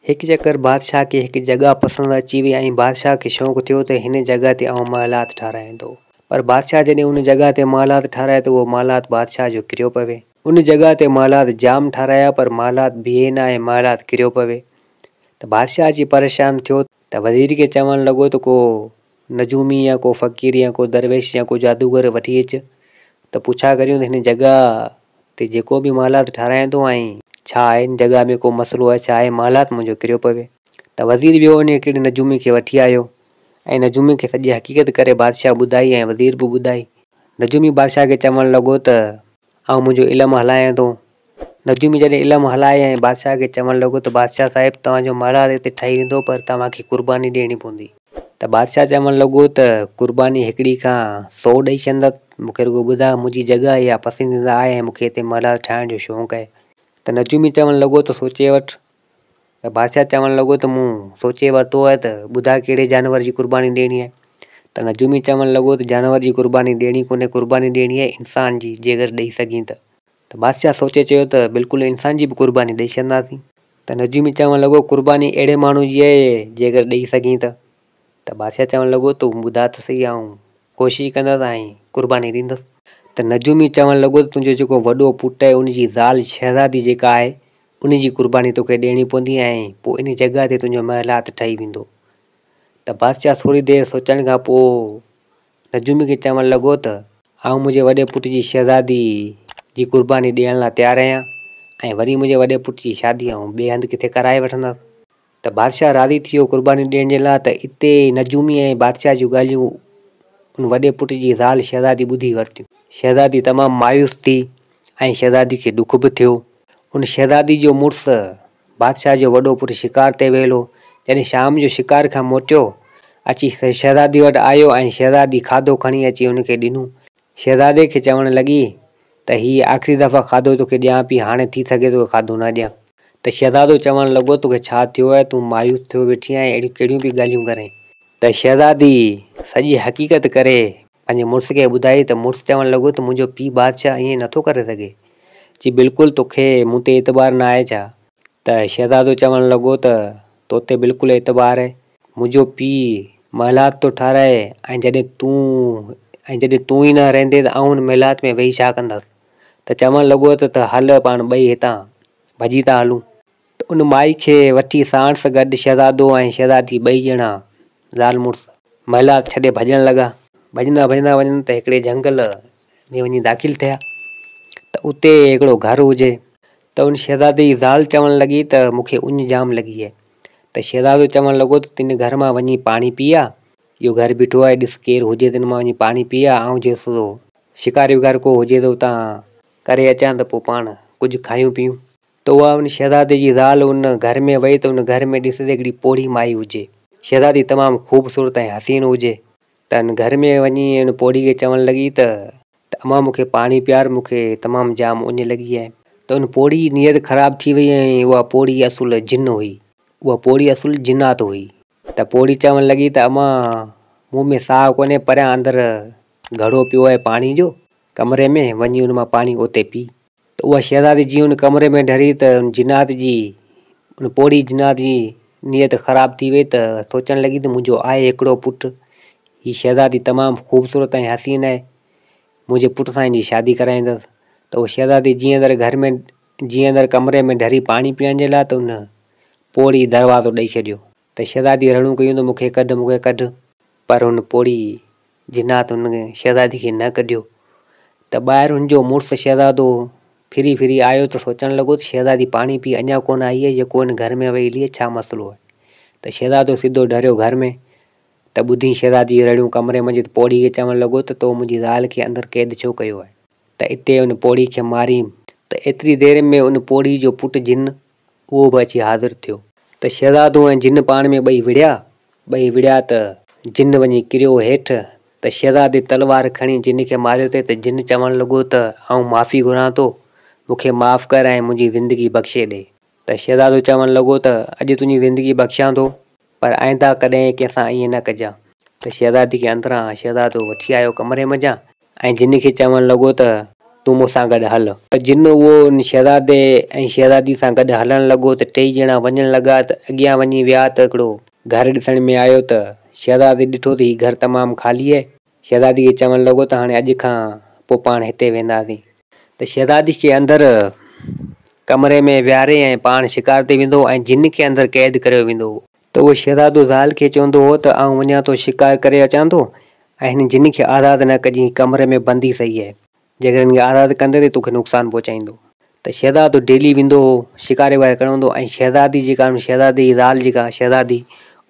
هڪ چڪر بادشاهه کي هڪ جڳهه پسند اچي وئي ۽ بادشاهه کي شوق ٿيو ته هن جڳهه تي آئون محلات ٺارايان ٿو. پر بادشاهه جڏهن ان جڳهه تي محلات ٺارايا ته اهو محلات بادشاهه جو ڪريو پوي. ان جڳهه تي محلات جام ٺارايا پر محلات بيهي نه ۽ محلات ڪريو پوي. ته بادشاهه اچي پريشان ٿيو ته وزير کي چوڻ لڳو ته ڪو نجومي يا ڪو فقير يا ڪو درويش يا ڪو جادوگر وٺي اچ ته پڇا ڪريون ته هن جڳهه تي جيڪو به محلات ٺارايان ٿو ۽ ڇا آهي هن جڳهه ۾ ڪو مسئلو آهي ڇا آهي محلات منهنجو ڪريو پوي. ته وزير ويو وڃي هڪڙي نجومي کي وٺي آيو ۽ نجومي کي سڄي حقيقت ڪري بادشاهه ٻڌائي ۽ وزير به ٻڌائي. نجومي بادشاهه کي چوڻ لڳو ته آئون منهنجو علم هلايان ٿو. نجومي جڏهن علم هلائي ۽ بادشاهه کي چوڻ لڳو ته بادشاهه صاحب توهان جو محلات هتي ٺهي ويندو پر توهان کي قرباني ڏيڻي پوندي. ته بادشاهه چوڻ لڳو ته قرباني هڪڙي کان سو ڏئي ڇڏندس، مون کي رڳو ٻڌاء منهنجي جڳهه اها پسنديده آهي ۽ مون کي هتي محلات ٺاهڻ جو شوق آهي. ته نجومي چوڻ لڳو ته سوچي وٺ. ته بادشاهه چوڻ لڳو ته مون سوچي ورتو آهي ته ٻڌاء ڪهڙي جانور جي قرباني ڏيڻي آهي؟ ته نجومي چوڻ لڳو ته جانور جي قرباني ڏيڻي ڪونهي قرباني ڏيڻي آهي انسان جي جيڪر ڏئي سگهين ته. ته بادشاهه سوچي چيو ته بلڪل انسان جي به قرباني ڏئي ڇڏنداسين. ته نجومي چوڻ لڳو قرباني اهڙي ماڻهو جي آهي جيڪر ڏئي سگهين ته. ته بادشاهه چوڻ لڳو تون ٻڌاء ته سهي آئون ڪوشش ڪندس ۽ قرباني ڏيندس. ته نجومي چوڻ لڳو ته تنهنجو جيڪو وڏو پٽ آهي ان جي زال شهزادي جيڪا آهي ان جي قرباني توکي ڏيڻي پوندي ۽ پوء ان جڳهه تي تنهنجو محلات ٺهي ويندو. ته بادشاهه ٿوري دير سوچڻ کان پوء نجومي کي چوڻ لڳو ته، آئون منهنجي وڏي پٽ جي شهزادي جي قرباني ڏيڻ لاء تيار آهيان ۽ وري منهنجي وڏي پٽ جي شادي آئون ٻئي هنڌ ڪٿي ڪرائي وٺندس. ته بادشاهه راضي ٿي ويو قرباني ڏيڻ جي لاء ته اتي نجومي ۽ بادشاهه جون ڳالهيون ان وڏي پٽ جي زال شهزادي ٻڌي ورتيون. شهزادي تمام مايوس ٿي ۽ شهزادي کي ڏک به ٿيو. ان شهزادي جو مڙس بادشاهه جو وڏو پٽ شڪار تي ويل هو. جڏهن شام جو شڪار کان موٽيو، اچي شهزادي وٽ آيو ۽ شهزادي کاڌو کڻي اچي هن کي ڏنو. شهزادي کي چوڻ لڳي ته هي آخري دفعا کاڌو توکي ڏيان پئي، هاڻي ٿي سگهي ٿو کاڌو نه ڏيان. ته شهزادو چوڻ لڳو توکي ڇا ٿيو آهي، تون مايوس ٿيو ويٺي آهين، اهڙيون ڪهڙيون پئي ڳالهيون ڪرين. ته شهزادي سڄي حقيقت ڪري پنهنجي مڙس کي ٻڌائي ته مڙس چوڻ لڳو ته منهنجو پيء بادشاهه ائين نٿو ڪري سگهي. چي بلڪل توکي مون تي اعتبار نه آهي ڇا؟ ته شهزادو چوڻ لڳو ته توتي بلڪل اعتبار آهي. منهنجو پيء محلات ٿو ٺاهرائي ۽ جڏهن تون ۽ جڏهن تون ئي نه رهندين ته آئون ان محلات ۾ ويهي ڇا ڪندس؟ ته چوڻ لڳو ته هل پاڻ ٻئي هتان ڀڄي ٿا هلون. ته ان مائي کي وٺي ساڻس گڏ شهزادو ۽ شهزادي ٻئي ڄڻا زال مڙس محلات ڇڏي ڀڄڻ لڳا. ڀڄندا ڀڄندا وڃن ته هڪڙي جهنگل ۾ وڃي داخل ٿيا ته اتي هڪڙو گهر هجي ته ان شهزادي جي زال چوڻ لڳي ته مون کي اڃ جام لڳي آهي ته شهزادو چوڻ لڳو ته تن گهر مان وڃي پاڻي پي آ، اهو گهر بيٺو آهي ڏس ڪير هجي تن مان وڃي پاڻي پي آ، آئون جيسو شڪار وڪار ڪو هجي ته اتان ڪري اچان ته پوء پاڻ ڪجهه کايون پيون. ته اها ان شهزادي جي زال ان گهر ۾ وئي ته ان گهر ۾ ڏسي ته هڪڙي پوڙهي مائي هجي. شهزادي تمام خوبصورت ۽ حسين هجي ته ان گهر ۾ وڃي ان پوڙهي کي چوڻ لڳي ته ته امان مون کي پاڻي پيار مون کي تمام جام اڃ لڳي آهي. ته ان پوڙهي جي نيت خراب ٿي وئي ۽ اها پوڙهي اصل جن هئي. اها پوڙهي اصل جنات هئي. ته پوڙهي چوڻ لڳي ته امان مون ۾ ساهه ڪونهي پريان اندر گهڙو پيو آهي پاڻي جو ڪمري ۾ وڃي ان مان پاڻي اوتي پي. ته اها شهزادي جيئن ان ڪمري ۾ ڍري ته ان جنات جي ان پوڙهي جنات جي نيت خراب ٿي وئي ته سوچڻ لڳي ته منهنجو آهي هڪڙو پٽ، هي شهزادي تمام خوبصورت ۽ حسين آهي، منهنجي پٽ سان هن جي شادي ڪرائيندس. ته اها شهزادي جيئن اندر گهر ۾ جيئن اندر ڪمري ۾ ڍري پاڻي پيئڻ جي لاء ته ان پوڙهي دروازو ڏئي ڇڏيو ته شهزادي رڙون ڪيون ته مون کي ڪڍ مون کي ڪڍ پر هن پوڙهي جنات هن شهزادي کي نه ڪڍيو ته ٻاهر هن جو مڙس شهزادو ڦري ڦري آيو ته سوچڻ لڳو ته شهزادي پاڻي پي اڃا ڪونه آئي آهي جيڪو هن گهر ۾ وئي هلي آهي ڇا مسئلو آهي ته شهزادو سڌو ڍريو گهر ۾ ته ٻڌي شهزادي جون رڙيون ڪمري منجهه ته پوڙهي کي چوڻ لڳو ته تو منهنجي زال کي اندر قيد ڇو ڪيو آهي ته اتي ان پوڙهي کي ماريم ته ايتري دير ۾ ان پوڙهي جو پٽ جن اهو به اچي حاضر ٿيو. ته شهزادو ۽ جن پاڻ ۾ ٻئي وڙهيا، ٻئي وڙهيا ته جن وڃي ڪريو هيٺ، ته شهزادي تلوار کڻي جن کي ماريو ٿي ته جن چوڻ لڳو ته آئون معافي گهران ٿو، مون کي معاف ڪر ۽ منهنجي زندگي بخشي ڏي. ته شهزادو چوڻ لڳو ته اڄ تنهنجي زندگي بخشيان ٿو، پر آئنده ڪڏهن ڪنهن سان ائين نه ڪجان. ته شهزادي کي اندران شهزادو وٺي آيو ڪمري منجهان ۽ جن کي چوڻ لڳو ته. تون مون سان گڏ هل. ته جن اهو ان شهزادي ۽ شهزادي سان گڏ هلڻ لڳو ته ٽيئي ڄڻا وڃڻ لڳا ته اڳيان وڃي ويا ته هڪڙو گهر ڏسڻ ۾ آيو ته شهزادي ڏٺو ته هي گهر تمام خالي آهي. شهزادي کي چوڻ لڳو ته هاڻي اڄ کان پوء پاڻ هتي وينداسين. ته شهزادي کي اندر ڪمري ۾ ويهاري ۽ پاڻ شڪار تي ويندو هو ۽ جن کي اندر قيد ڪريو ويندو هو. ته اهو شهزادو زال کي چوندو هو ته آئون وڃان ٿو شڪار ڪري اچان ٿو ۽ هن جن کي آزاد نه ڪجين هي ڪمري ۾ بند ئي صحيح آهي. جيڪڏهن هن کي آزاد ڪندين ته توکي نقصان پهچائيندو. ته شهزادو ڊيلي ويندو هو شڪار وغيره ڪرڻ ويندو هو ۽ شهزادي جيڪا شهزادي جي زال جيڪا شهزادي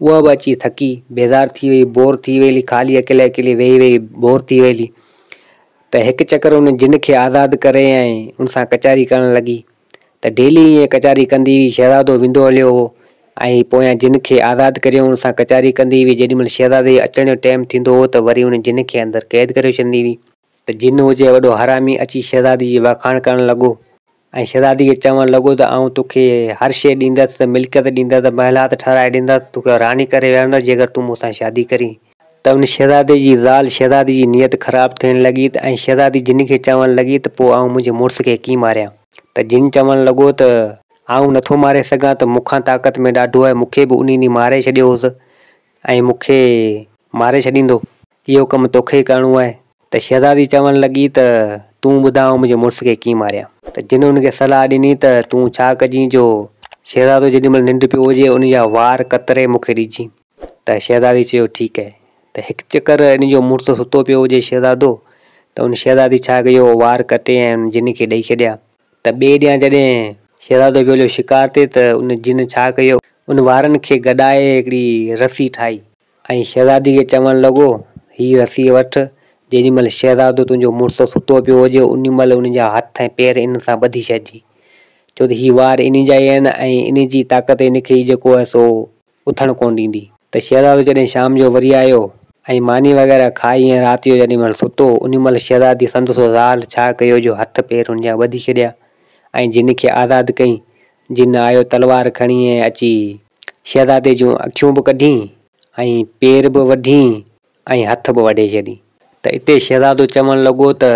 اها به اچي ٿڪي بيزار ٿي وئي بور ٿي وئي هلي خالي اڪيلي اڪيلي ويهي ويهي بور ٿي وئي هلي ته هڪ چڪر ان جن کي آزاد ڪري ۽ ان سان ڪچهري ڪرڻ لڳي ته ڊيلي ائين ڪچهري ڪندي هئي شهزادو ويندو هليو هو ۽ پويان جن کي آزاد ڪريو ان سان ڪچهري ڪندي هئي جيڏي مهل شهزادي جي اچڻ جو ٽيم ٿيندو هو ته وري ان جن کي اندر قيد ڪريو ڇڏندي هئي. ته جن هجي وڏو حرامي اچي شهزادي جي واکاڻ ڪرڻ لڳو ۽ شهزادي کي چوڻ لڳو ته آئون توکي هر شيء ڏيندس، ملڪيت ڏيندس، محلات ٺهرائي ڏيندس، توکي راڻي ڪري ويهاريندس جيڪر تون مون سان شادي ڪرين. ته ان شهزادي جي زال شهزادي جي نيت خراب ٿيڻ لڳي ته ۽ شهزادي جن کي چوڻ لڳي ته پوء آئون منهنجي مڙس کي ڪيئن ماريان؟ ته جن چوڻ لڳو ته آئون نٿو ماري سگهان ته مون کان طاقت ۾ ڏاڍو آهي، مون کي به انهي ڏينهن ماري ڇڏيو هوس ۽ مون کي ماري ڇڏيندو. اهو ڪم توکي ئي ڪرڻو آهي. ته شهزادي چوڻ لڳي ته تون ٻڌاء آئون منهنجي مڙس کي ڪيئن ماريان؟ ته جن هن کي صلاح ڏني ته تون ڇا ڪجين جو شهزادو جيڏي مهل ننڊ پيو هجي ان جا وار ڪتري مون کي ڏجين. ته شهزادي چيو ٺيڪ آهي. ته هڪ چڪر ان جو مڙس ستو پيو هجي شهزادو ته ان شهزادي ڇا ڪيو وار ڪٽي ۽ ان جن کي ڏئي ڇڏيا. ته ٻئي ڏينهن جڏهن شهزادو ويو هليو شڪار تي ته ان جن ڇا ڪيو ان وارن کي گڏائي هڪڙي رسي ٺاهي. ۽ شهزادي کي چوڻ لڳو، هيء رسي وٺ، جيڏي مهل شهزادو تنهنجو مڙس ستو پيو هجي، انهي مهل ان جا هٿ ۽ پير ان سان ٻڌي ڇڏجي، ڇو ته هي وار انهي جا ئي آهن ۽ انهي جي طاقت هن کي ئي جيڪو آهي سو اٿڻ ڪونه ڏيندي. ته شهزادو جڏهن شام جو وري آيو ۽ ماني وغيره کائي ۽ رات جو جيڏي مهل ستو، انهي مهل شهزادي سندس زال ڇا ڪيو جو هٿ پير هن جا ٻڌي ڇڏيا ۽ جن کي آزاد ڪئين. جن آيو تلوار کڻي ۽ اچي شهزادي جون اکيون به ڪڍي ۽ پير به وڍي ۽ هٿ به وڍي ڇڏي. ته اتي شهزادو چوڻ لڳو ته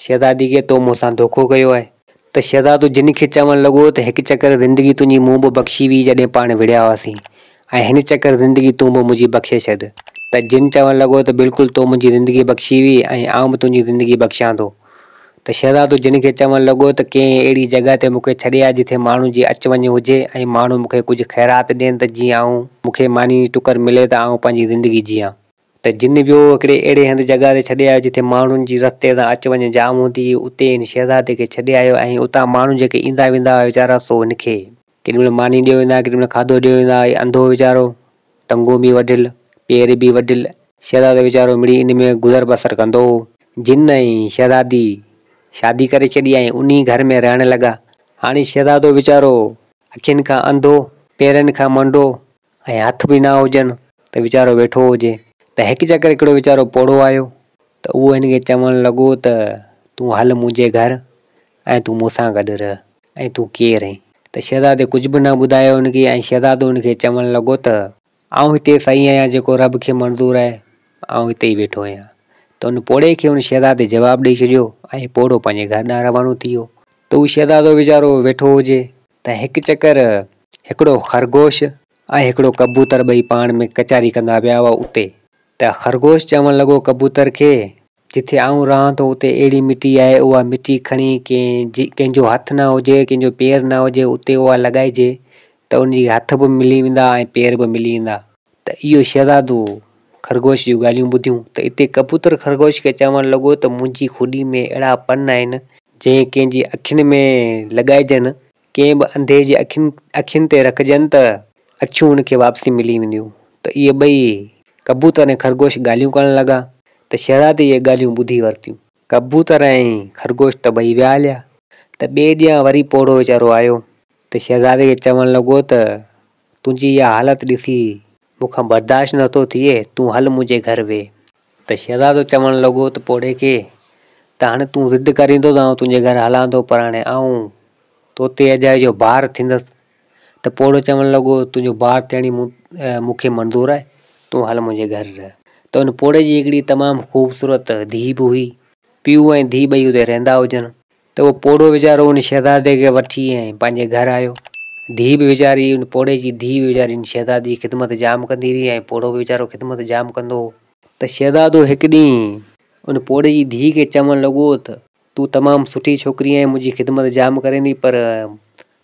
شهزادي کي تو مون سان دوکو ڪيو آهي. ته شهزادو جن کي چوڻ لڳو ته هڪ چڪر زندگي تنهنجي مون به بخشي هئي جڏهن پاڻ وڙهيا هئاسين ۽ هن چڪر زندگي تون به منهنجي بخشي ڇڏ. ته جن چوڻ لڳو ته بلڪل تو منهنجي زندگي بخشي هئي ۽ آئون به تنهنجي زندگي بخشيان ٿو. ته شهزادو جن کي چوڻ لڳو ته ڪنهن اهڙي جڳهه تي مون کي ڇڏي آ جتي ماڻهن جي اچ وڃ هجي ۽ ماڻهو مون کي ڪجهه خيرات ڏين ته جيئن آئون مون کي ماني ٽڪر ملي ته آئون پنهنجي زندگي جيئان. ته جن ويو هڪڙي اهڙي هنڌ جڳهه تي ڇڏي آيو جتي ماڻهن جي رستي تان اچ وڃ جام هوندي هئي اتي هن شهزادي کي ڇڏي آيو ۽ اتان ماڻهو جيڪي ايندا ويندا هئا ويچارا سو هن کي ڪيڏي مهل ماني ڏيو ويندا ڪيڏي مهل کاڌو ڏيو ويندا هئا انڌو ويچارو ٽنگون به وڍيل پير به وڍيل شهزادو ويچارو مڙئي ان ۾ گذر بسر ڪندو هو. جن ۽ شهزادي شادي ڪري ڇڏي ۽ انهي گهر ۾ رهڻ لڳا. هاڻي شهزادو ويچارو اکين کان انڌو، پيرن کان منڊو ۽ هٿ به نه هجن ته ويچارو ويٺو هجي ته هڪ چڪر هڪڙو ويچارو پوڙهو آيو ته اهو هن کي چوڻ لڳو ته تون هل منهنجي گهر ۽ تون مون سان گڏ رهه ۽ تون ڪير آهين؟ ته شهزادي ڪجهه به نه ٻڌايو هن کي ۽ شهزادو هن کي چوڻ لڳو ته آئون هتي صحيح آهيان جيڪو رب کي منظور آهي آئون هتي ئي ويٺو آهيان ته ان پوڙهي کي ان شهزادي جواب ڏئي ڇڏيو ۽ پوڙهو پنهنجي گهر ڏانهن روانو ٿي ويو ته هو شهزادو ويچارو ويٺو هجي ته هڪ چڪر هڪڙو خرگوش ۽ هڪڙو ڪبوتر ٻئي پاڻ ۾ ڪچهري ڪندا پيا هئا اتي ته خرگوش چوڻ لڳو ڪبوتر کي جتي آئون رهان ٿو اتي اهڙي مٽي آهي اها مٽي کڻي ڪنهن جو هٿ نه هجي ڪنهن جو پير نه هجي اتي اها لڳائجي ته ان جي هٿ به ملي ويندا ۽ پير به ملي ويندا. ته اهو شهزادو خرگوش جون ڳالهيون ٻڌيون ته اتي ڪبوتر خرگوش کي چوڻ لڳو ته منهنجي کڏي ۾ اهڙا پن آهن جنهن ڪنهن جي اکين ۾ لڳائجن ڪنهن به انڌي جي اکين اکين تي رکجن ته اکيون ان کي واپسي ملي وينديون ته اهي ٻئي ڪبوتر ۽ خرگوش ڳالهيون ڪرڻ لڳا ته شهزادي اهي ڳالهيون ٻڌي ورتيون. ڪبوتر ۽ خرگوش ته ٻئي ويا هليا ته ٻئي ڏينهن وري پوڙهو ويچارو آيو ته شهزادي کي چوڻ لڳو ته تنهنجي اها حالت ڏسي مون کان برداشت نه ٿو ٿئي، تون هل منهنجي گهر ويهه. ته شهزادو چوڻ لڳو ته پوڙهي کي ته هاڻي تون ضد ڪرين ٿو ته آئون تنهنجي گهر هلان ٿو پر هاڻي آئون تو تي اجائي جو بار ٿيندس. ته پوڙهو چوڻ لڳو تنهنجو بار ٿيڻ ئي مون کي منظور آهي، تون هل منهنجي گهر رهه. ته ان پوڙهي جي هڪڙي تمام خوبصورت ڌيء به هئي. پيء ۽ ڌيء ٻئي اتي رهندا هجن. ته اهو پوڙهو ويچارو ان شهزادي کي وٺي ۽ پنهنجي گهر آيو. ڌيء به ويچاري ان پوڙهي جي ڌيء به ويچاري ان شهزادي جي خدمت جام ڪندي هئي ۽ پوڙهو به ويچارو خدمت جام ڪندو هو. ته شهزادو هڪ ڏينهن ان پوڙهي جي ڌيء کي چوڻ لڳو ته تون تمام سٺي ڇوڪري آهين منهنجي خدمت جام ڪرين ٿي پر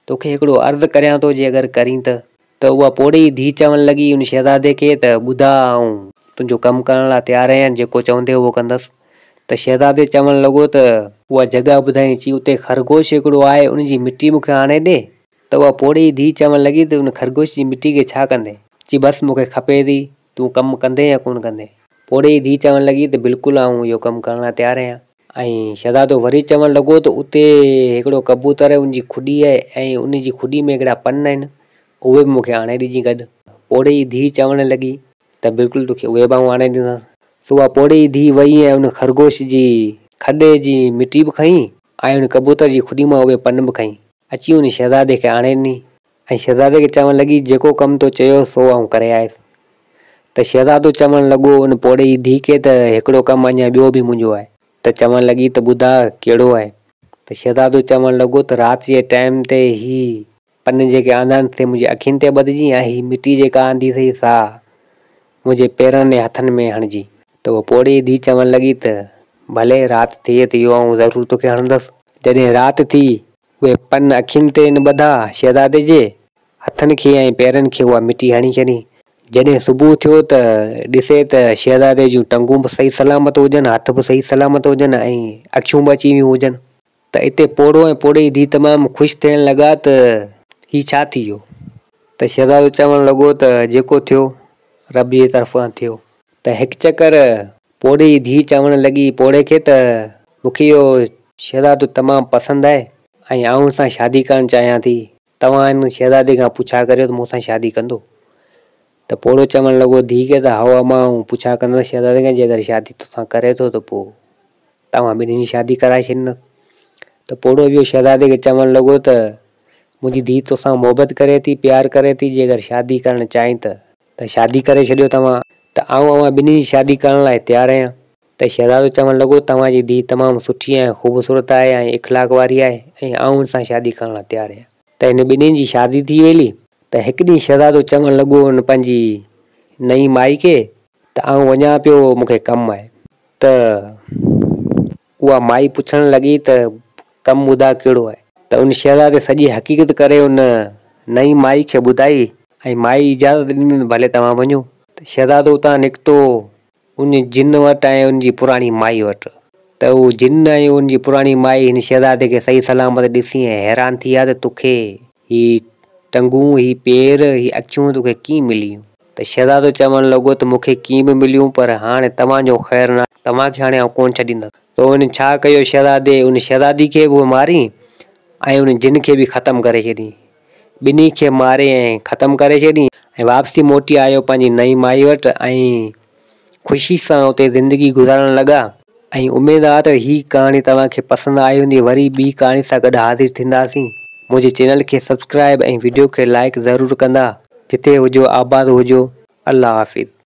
توکي هڪڙو عرض ڪريان ٿو جي اگر ڪرين ته. ته اها پوڙهي جي ڌيء چوڻ لڳي ان شهزادي کي ته ٻڌاء آئون تنهنجو ڪم ڪرڻ لاء تيار آهيان جيڪو چوندين اهو ڪندس. ته شهزادي چوڻ لڳو ته. اها جڳهه ٻڌائين چي اتي خرگوش هڪڙو آهي ان جي مٽي مون کي آڻي ڏي. ته اها پوڙهي جي ڌيء چوڻ لڳي ته ان خرگوش جي مٽي کي ڇا ڪندين؟ چي بس مون کي کپي ٿي، تون ڪم ڪندين يا ڪونه ڪندين؟ پوڙهي جي ڌيء چوڻ لڳي ته بلڪل آئون اهو ڪم ڪرڻ لاء تيار آهيان. ۽ شهزادو وري چوڻ لڳو ته اتي هڪڙو ڪبوتر آهي ان جي کڏي آهي ۽ ان جي کڏي ۾ هڪڙا پن آهن اهي به مون کي آڻي ڏجين گڏ. پوڙهي جي ڌيء چوڻ لڳي ته بلڪل توکي اهي به آئون آڻي ڏيندس. سو اها پوڙهي جي ڌيء وئي ۽ ان خرگوش جي کڏي جي مٽي به کنئي ۽ ان ڪبوتر جي کڏي مان اهي پن به کنئي اچي ان شهزادي کي آڻي ڏني ۽ شهزادي کي چوڻ لڳي جيڪو ڪم تو چيو سو آئون ڪري آيس. ته شهزادو چوڻ لڳو ان پوڙهي جي ڌيء کي ته هڪڙو ڪم اڃا ٻيو به منهنجو آهي. ته چوڻ لڳي ته ٻڌاء ڪهڙو آهي؟ ته شهزادو چوڻ لڳو ته رات جي ٽائيم تي هي پن جيڪي آندا آهن سي منهنجي اکين تي ٻڌجين ۽ هي مٽي جيڪا آندي اٿئي سا منهنجي پيرن ۽ هٿن ۾ هڻجين. ته اها پوڙهي ڌيء چوڻ لڳي ته ڀلي رات ٿئي ته اهو آئون ضرور توکي هڻندس. جڏهن رات ٿي، اهي پن اکين تي نه ٻڌا شهزادي جي هٿن کي ۽ پيرن کي اها مٽي هڻي ڇڏي. جڏهن صبح ٿيو ته ڏسي ته شهزادي جون ٽنگون به صحيح سلامت هجن، هٿ به صحيح سلامت هجن ۽ اکيون به اچي ويون هجن. ته اتي پوڙهو ۽ پوڙهي جي ڌيء تمام خوش ٿيڻ لڳا ته هي ڇا ٿي ويو؟ ته شهزادو چوڻ لڳو ته جيڪو ٿيو رب جي طرفان ٿيو. ته هڪ چڪر پوڙهي جي ڌيء چوڻ لڳي پوڙهي کي ته مون کي اهو شهزادو تمام پسند آهي ۽ آئون ان سان شادي ڪرڻ چاهيان ٿي، توهان ان شهزادي کان پڇا ڪريو ته مون سان شادي ڪندو؟ ته پوڙهو چوڻ لڳو ڌيء کي ته هائو امان آئون پڇا ڪندس شهزادي کان جيڪر شادي توسان ڪري ٿو ته پوء توهان ٻنهي جي شادي ڪرائي ڇڏيندس. ته پوڙهو ويو شهزادي کي چوڻ لڳو ته منهنجي ڌيء توسان محبت ڪري ٿي، پيار ڪري ٿي، جيڪر شادي ڪرڻ چاهين ته ته شادي ڪري ڇڏيو توهان ته آئون اوهان ٻنهي جي شادي ڪرڻ لاء تيار آهيان. ته شهزادو چوڻ لڳو توهان جي ڌيء تمام سٺي ۽ خوبصورت آهي ۽ اخلاق واري آهي ۽ آئون ان سان شادي ڪرڻ لاء تيار آهيان. ته هن ٻنهي جي شادي ٿي ويلي ته هڪ ڏينهن شهزادو چوڻ لڳو ان پنهنجي نئين مائي کي ته آئون وڃان پيو مون کي ڪم آهي. ته اها مائي پڇڻ لڳي ته ڪم ٻڌاء ڪهڙو آهي؟ ته ان شهزادي سڄي حقيقت ڪري ان نئين مائي کي ٻڌائي ۽ مائي اجازت ڏني ته ڀلي توهان وڃو. ته شهزادو اتان نڪتو ان جن وٽ ۽ ان جي پراڻي مائي وٽ. ته اهو جن ۽ ان جي پراڻي مائي هن شهزادي کي صحيح سلامت ڏسي ۽ حيران ٿي ويا ته توکي هي ٽنگون، هي پير، هي اکيون توکي ڪيئن مليون؟ ته شهزادو چوڻ لڳو ته مون کي ڪيئن به مليون پر هاڻي توهان جو خير ناهي، توهان کي هاڻي آئون ڪونه ڇڏيندس. ته ان ڇا ڪيو شهزادي ان شهزادي کي به ماري ۽ ان جن کي به ختم ڪري ڇڏي. ٻنهي کي ماري ۽ ختم ڪري ڇڏي ۽ واپسي موٽي آيو پنهنجي نئين مائي وٽ ۽ خوشي سان اتي زندگي گذارڻ لڳا. ۽ اميد آ ته هي ڪهاڻي توهان کي پسند آئي هوندي وري ٻي ڪهاڻي سان گڏ حاضر ٿينداسين منهنجي چينل کي سبسڪرائب ۽ وڊيو کي لائيڪ ضرور ڪندا جتي هجو آباد هجو الله حافظ.